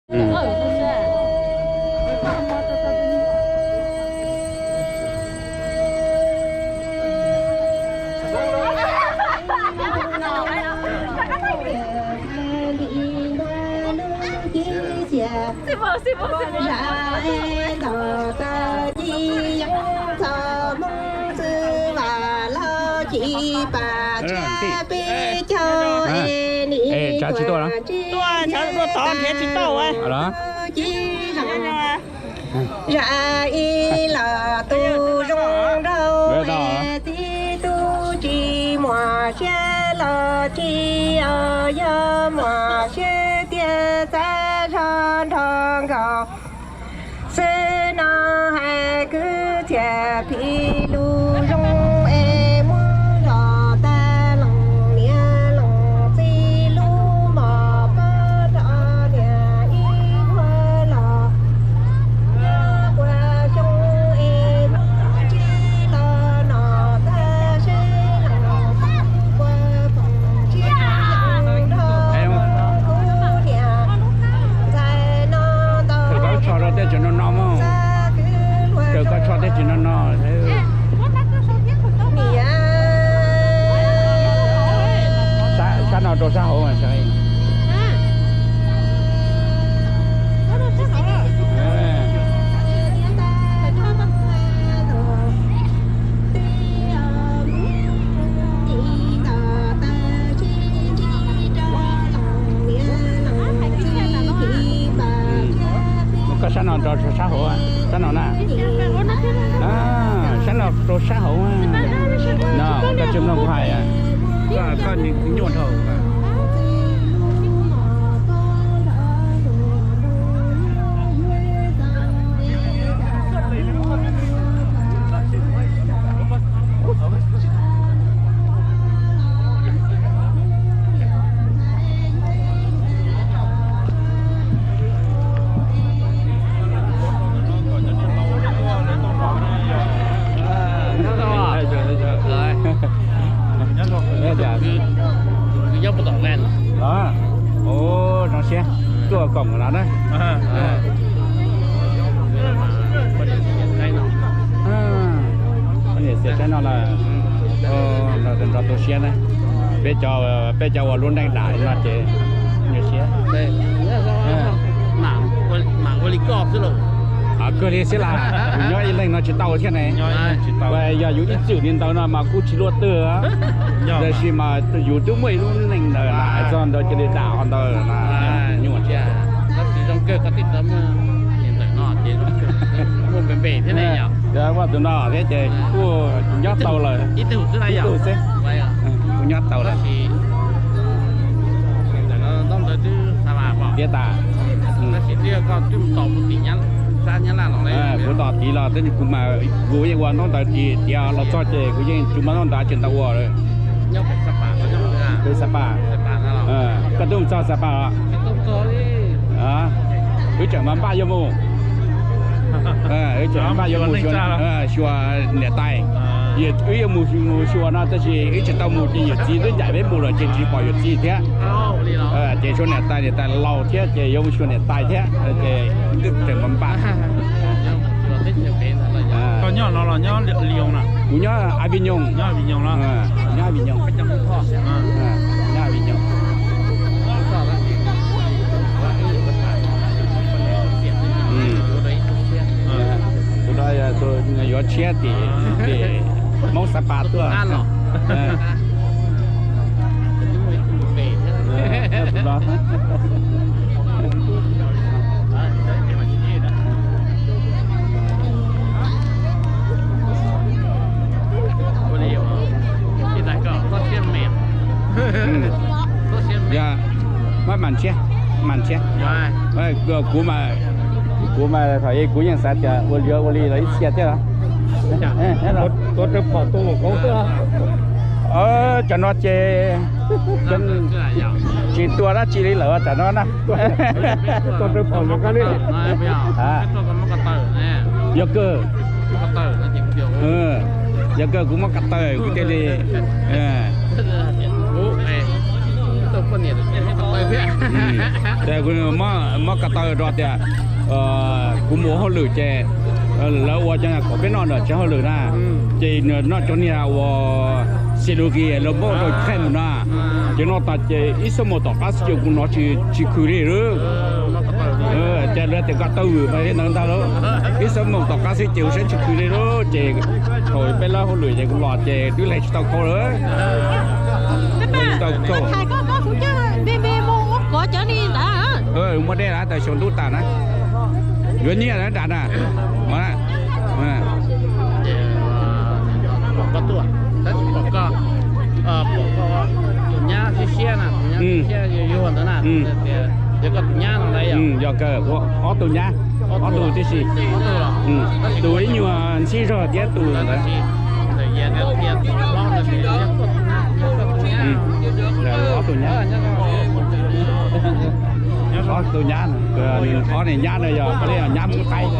Tsav tsis tuaj, tsav tuaj tod nrhiav tsis tau. Zam ib los tus zoo nraug, txiv tub tsis muaj siab los tsis yog muaj siab tiag, txav zog nrog nkaus xwb no hais kwv txhiaj phim lus zoo es muab los tag loos niam loos txiv lub mos pob rau niam ib vuag los ua xyoo es muab tsiab los no tag seb los ua foom tsiab nrog kuv niam ntxhais no ntau. Koj tso rau tej tsev no no mog. Koj tso tej tsev no no. Sab no rau sab hauv. Koj sab no rau sab hauv, sab no na. Sab no rau sab hauv. No koj tsis mloog kuv hais, koj nyuaj dhau. Zoo siab tuaj koom no na. Niam txiv saib no lawm, nrog tu siab na. Peb cov, peb cov ua lub neej dam no ces nyuaj siab. Kawg li xwb las, kuv nyob ib leeg no tsis tau thiab ne. Yog yus ib txwm li ntawd no mas kuj tsis luaj twg, tab sis mas yus twb muaj ib lub neej ntawd na, hais txog ntawd cia li dam qhov ntawd na, nyuaj thiab. Tab sis zoo kawg koj tseem tau muaj niam ntxawm no ces muaj npe npe thiab ne yom. Yog muaj tus no thiab ces kuj nyob tau lawm ib tug xwb, kuj nyob tau lawm. Thiab tas, kuv tos tid los tab sis kuv mas, kuv yeej ua ntaub ntawv tid tiav los txog ces kuv yeej tsis muaj ntaub ntawv tsis ntau ua. Peb Xab Pas, koj twb mus txog Xab Pas los? Wb tseem npaj yuav mus, wb tseem npaj yuav mus xyuas niam tais. Wb yuav mus xyuas no tab sis wb tsis tau mus ces yawm txiv twb ncaim peb mus lawm ces tsis pom yawm txiv thiab. Ces xyuas niam tais, niam tais laus thiab ces yuav mus xyuas niam tais thiab ces twb tseem npaj. Kuv nyob Aviñoos, nyob Aviñoos, nyob Aviñoos. Tus no yuav tshiab tim, tim Hmoob Xab Pas tuaj. Yog, mas mam tshiab, mam tshiab. Kuv mas, kuv mas thaum ub kuv yeej xav tias ua li ua li los ib txhia thiab los. Cov no ces tsis tua dab tsi li lawm tam no na. Yog kawg, yog kawg kuv muab ko taw kuv thiaj li Ces kuv muab ko taw rau tias kuv mus ua hauj lwm ces lawv ua cov kom peb noj ntawm tsev hauj lwm na, ces noj cov niag uas xi lus kis lawv muab rau kheej mus na, ces noj tas ces ib xuab moos tom qab xwb ces kuv hnov tsis khwv li lawm. Ces lawv tias ko taw vwm mas li ntawd ntag lauj, ib xuab moos tom qab xwb ces kuv saib tsis khwv li lauj, ces thaum peb lawb hauj lwm ces kuv los ces twb hle tsis tau khau lawm. Hle tsis tau khau. Muaj dej lawm tas xyoo ntuj tas na, yuav nyiaj lawm nram na. Yog kawg, ob tug nyab, ob tug tib si. Tus ib nyuag ntxhib zog thiab tus ntawd. Ob tug nyab, ob tug nyab, ob niag nyab no yog nyab Hmoob Thaib.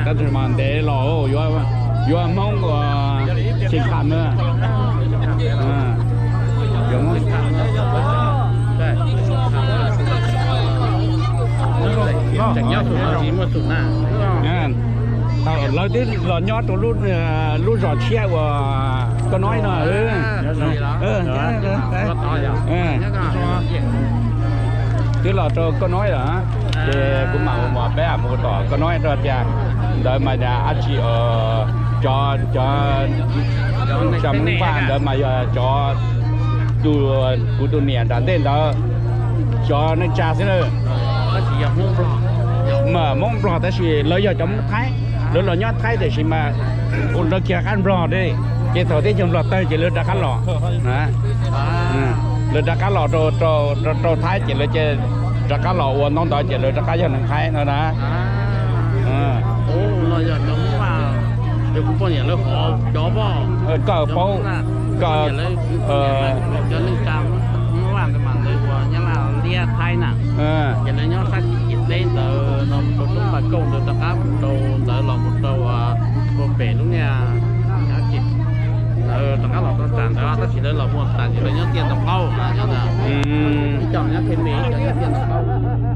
Tab sis mas ntev los yuav Hmoob Xeem Kham na. Lawv twb los nyob rau lub zos tshiab uas koj no no. Twb los rau koj no lawm, ces kuv mam mus peb mus tom koj no rau tias ntawd mas dab tsi, cov, cov Hmoob Vaj ntawd mas yog cov, kuv tus niam nram ntej ntawd cov neej tsa xwb na. Mas Hmoob Nplog tab sis lawv yog cov Hmoob Thaib, lawv los nyob Thaib tiam sis mas lawv kiag qab Nplog li, ces thaum teb chaws Nplog tawg ces lawv rov qab los. Lawv rov qab los rau Thaib ces lawv rov qab los ua ntaub ntawv ces lawv rov qab yog neeg Thaib no na. Koj paub, koj, ntawd los mus rau pem lub niag, rov qab los rau tam ntawd tab sis lawv los mus tas ces lawv nyob tiaj ntoo qaub, cov nyob Thej Mes cov nyob tiaj ntoo qaub.